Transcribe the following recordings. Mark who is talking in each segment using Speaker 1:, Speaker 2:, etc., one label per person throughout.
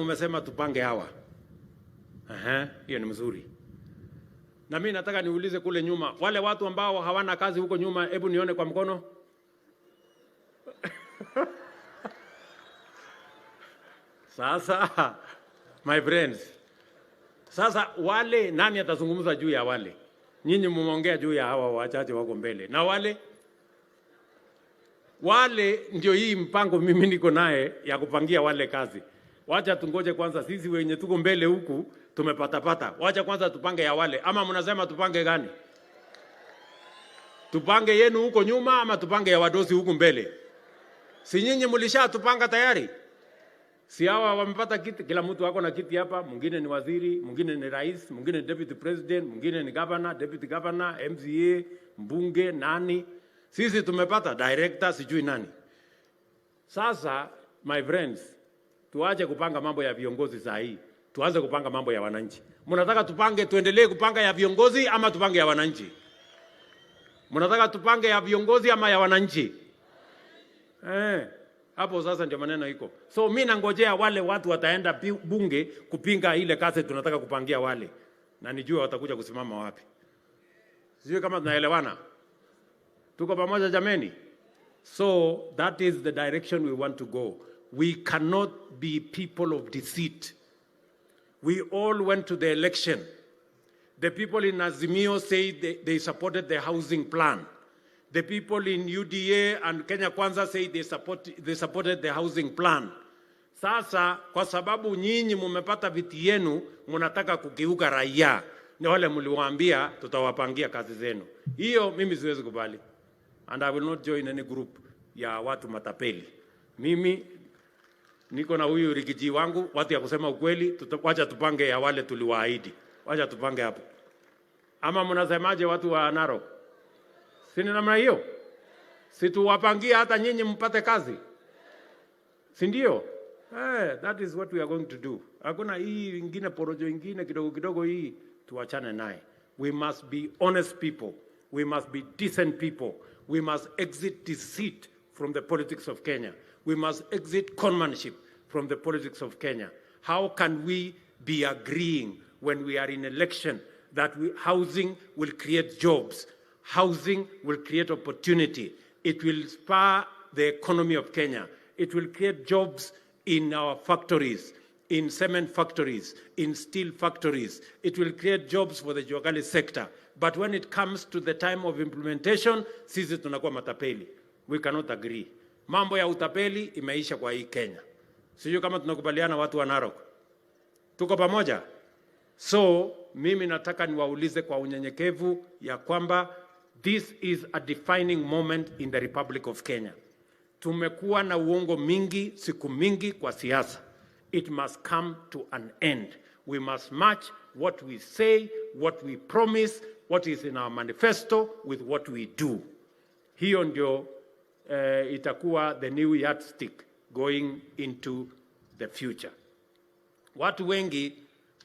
Speaker 1: Mumesema tupange hawa. Aha, hiyo ni mzuri. Na mimi nataka niulize kule nyuma, wale watu ambao hawana kazi huko nyuma, hebu nione kwa mkono. Sasa my friends, sasa wale nani atazungumza juu ya wale? Nyinyi mumeongea juu ya hawa wachache wako mbele, na wale wale ndio hii mpango mimi niko naye ya kupangia wale kazi. Wacha tungoje kwanza, sisi wenye tuko mbele huku tumepatapata. Wacha kwanza tupange ya wale, ama mnasema tupange gani? Tupange yenu huko nyuma ama tupange ya wadosi huku mbele? Si nyinyi mlishatupanga tayari? Si hawa wamepata kiti, kila mtu ako na kiti hapa, mwingine ni waziri, mwingine ni rais, mwingine ni deputy president, mwingine ni governor, deputy governor, MCA, mbunge, nani. Sisi tumepata director, sijui nani. Sasa my friends, tuache kupanga mambo ya viongozi saa hii, tuanze kupanga mambo ya wananchi. Mnataka tupange, tuendelee kupanga ya viongozi ama tupange ya wananchi? Mnataka tupange ya viongozi ama ya wananchi? Eh, hapo sasa ndio maneno iko. So mi nangojea wale watu wataenda bunge kupinga ile kazi tunataka kupangia wale, na nijue watakuja kusimama wapi. Sijui kama tunaelewana. Tuko pamoja jameni? So that is the direction we want to go. We cannot be people of deceit. We all went to the election. The people in Azimio say they supported the housing plan. The people in UDA and Kenya Kwanza say they supported the housing plan. Sasa kwa sababu nyinyi mumepata viti yenu, mnataka kukiuka raia, ni wale mliwaambia tutawapangia kazi zenu. Hiyo mimi siwezi kubali, and I will not join any group ya watu matapeli. Mimi niko na huyu Riggy G wangu, watu ya kusema ukweli, wacha tupange ya wale tuliwaahidi, wacha tupange hapo. Ama mnasemaje watu wa Narok? Si ni namna hiyo? Si tuwapangie hata nyinyi mpate kazi, si ndio? Eh, that is what we are going to do. Hakuna hii ingine porojo ingine kidogo kidogo hii tuachane naye. We must be honest people. We must be decent people. We must exit deceit from the politics of Kenya. We must exit conmanship from the politics of Kenya. How can we be agreeing when we are in election that housing will create jobs, housing will create opportunity, it will spur the economy of Kenya, it will create jobs in our factories, in cement factories, in steel factories. It will create jobs for the Jua Kali sector. But when it comes to the time of implementation, sisi tunakuwa matapeli. We cannot agree. Mambo ya utapeli imeisha kwa hii Kenya. Sijui kama tunakubaliana watu wa Narok. Tuko pamoja? So mimi nataka niwaulize kwa unyenyekevu ya kwamba this is a defining moment in the Republic of Kenya. Tumekuwa na uongo mingi siku mingi kwa siasa. It must come to an end. We must match what we say, what we promise, what is in our manifesto with what we do. Hiyo ndio itakuwa the new yardstick going into the future. Watu wengi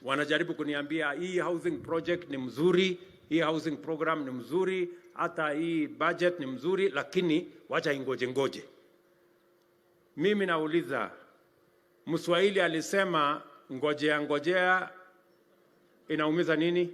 Speaker 1: wanajaribu kuniambia hii housing project ni mzuri, hii housing program ni mzuri, hata hii budget ni mzuri, lakini wacha ingoje ngoje. Mimi nauliza, Mswahili alisema ngojea ngojea inaumiza nini?